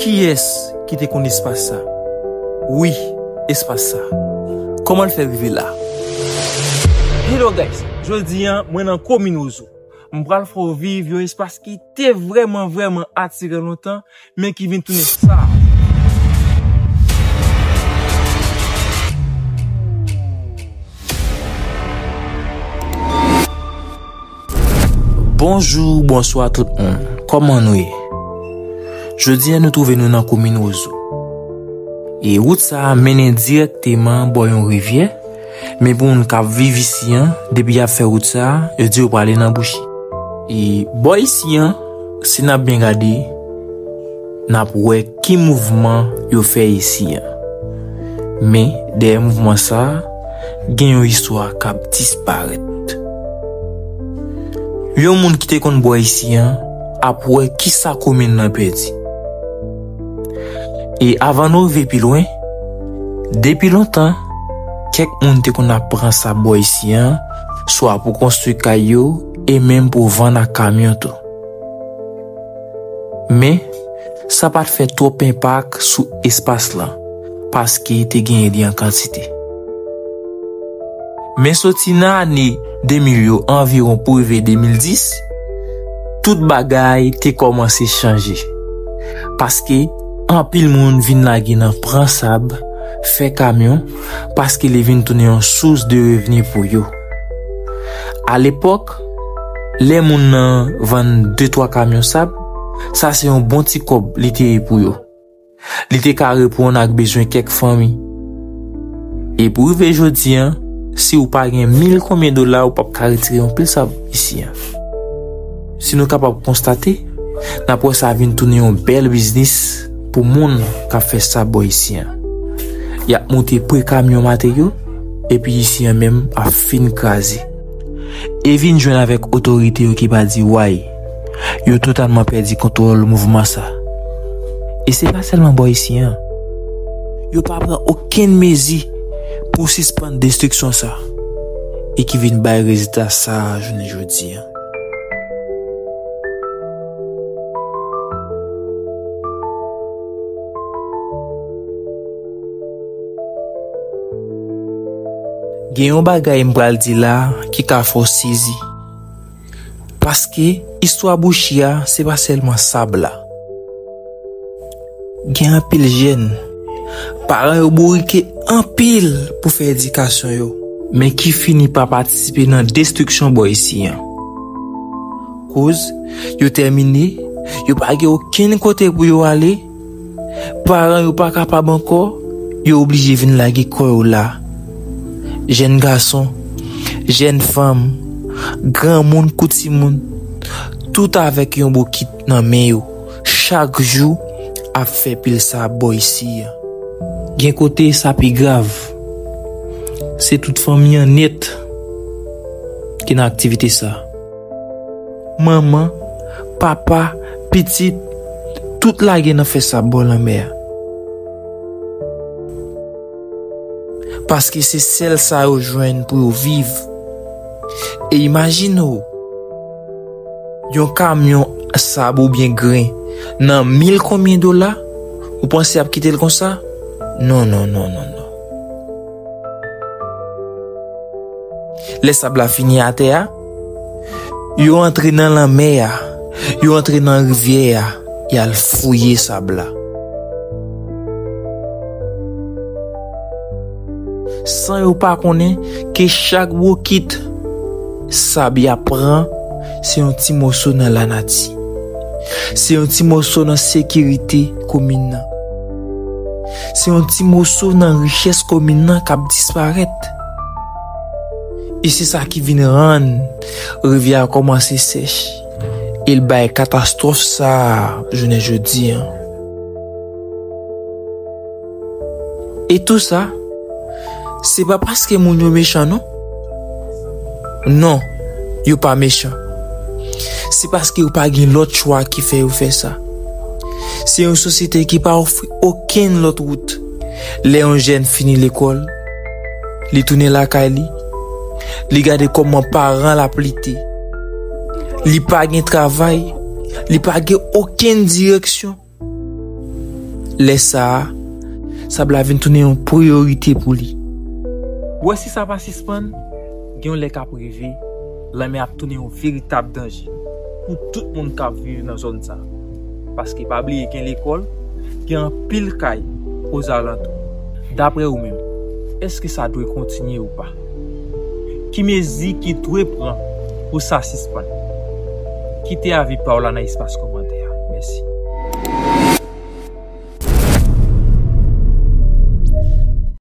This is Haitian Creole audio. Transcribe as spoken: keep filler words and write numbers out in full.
Kiyès ki te konn espas sa? Wi, espas sa. Kòman l fè rive la? Hello guys, jodi a mwen nan komin Wozo. M pral fè w viv yon espas ki te vrèman, vrèman atiran lontan, men ki vin tounen sa. Bonjou, bonswa tout moun. Kòman nou ye? Jodi a nou twouve nou nan komin Wozo. E wout sa a mennen dirèkteman bò yon rivyè, men pou moun k ap viv isi an, depi y ap fè wout sa a, yo di yo prale nan Bouchi. E bò isi an, si n ap byen gade, n ap wè ki mouvman yo fè isi an. Men, dèyè mouvman sa a, gen yon istwa k ap disparèt. Yon moun ki te konn bò isi an ap wè kisa komin nan pèdi. E avan nou rive pi lwen, depi lontan, kèk moun te konn ap pran sab bò isi an, swa pou konstwi kay yo, e menm pou vann ak kamyon tou. Men, sa pa t fè twòp enpak sou espas lan, paske te genyen li an kantite. Men soti nan ane de mil yo anviwon pou rive de mil dis, tout bagay te kòmanse chanje. Paske anpil moun vin lage nan pran sab, fè kamyon, paske li vin tounen yon sous de revni pou yo. Alepòk, lè moun nan vann de twa kamyon sab, sa se yon bon ti kòb li te ye pou yo. Li te ka reponn ak bezwen kèk fanmi. E pou rive jodi an, si w pa gen mil konbyen dola, ou p ap ka retire yon pil sab isi an. Si nou kapab konstate, n ap wè sa vin tounen yon bèl biznis pou moun k ap fè sab bò isi an. Y ap moute pre kamyon materyo, epi isi an menm ap fin kraze. E vin jwenn avèk otorite yo ki pa di way. Yo totalman pèdi kontwòl mouvman sa. E se pa sèlman bò isi an. Yo pa pran okenn mezi pou sispann destriksyon sa. E ki vin bay rezilta sa a jounen jodi an. Gen yon bagay m pral di la ki ka fè w sezi. Paske istwa Bouchi a, se pa sèlman sab la. Gen anpil jèn, paran yo bourike anpil pou fè edikasyon yo, men ki fini pa patisipe nan destriksyon bò isi an. Koz, yo tèmine, yo pa gen okenn kote pou yo ale, paran yo pa kapab ankò, yo oblije vin lage kò yo la. Jèn gason, jèn fanm, granmoun kou timoun, tout avèk yon bokit nan men yo, chak jou ap fè pil sab bò isi an. Gen kote sa pi grav. Se tout fanmi an nèt ki nan aktivite sa. Manman, papa, pitit, tout lage nan fè sab bò lanmè a. Paske se sèl sa yo jwenn pou yo viv. E imajine w, yon kamyon sab oubyen gren nan mil konbyen dola, ou panse y ap kite l konsa? Non, non, non, non, non. Lè sab la fini atè a, yo antre nan lanmè a, yo antre nan rivyè a, y al fouye sab la. San yo pa konnen ke chak bokit sab y ap pran, se yon ti moso nan lanati. Se yon ti moso nan sekirite komin nan. Se yon ti moso nan richès komin nan k ap disparèt. E se sa ki vin rann rivyè a kòmanse sèch. E l bay katastwòf sa a jounen jodi an. E tou sa, se pa paske moun yo mechan non. Non, yo pa mechan. Se paske yo pa gen lòt chwa ki fè yo fè sa. Se yon sosyete ki pa ofri okenn lòt wout. Lè yon jèn fini lekòl, li tounen lakay li, li gade kòman paran l ap lite. Li pa gen travay, li pa gen okenn direksyon. Lè sa a, sab la vin tounen yon priyorite pou li. Ou wè, si sa pa sispann, gen yon lè k ap rive, lanmè ap tounen yon veritab danje pou tout moun k ap viv nan zòn sa a. Paske pa bliye, gen lekòl, gen anpil kay ozalantou. Daprè ou menm, èske sa dwe kontinye ou pa? Ki mezi ki dwe pran pou sa sispann? Kite avi pa w la nan espas kòmantè a. Mèsi.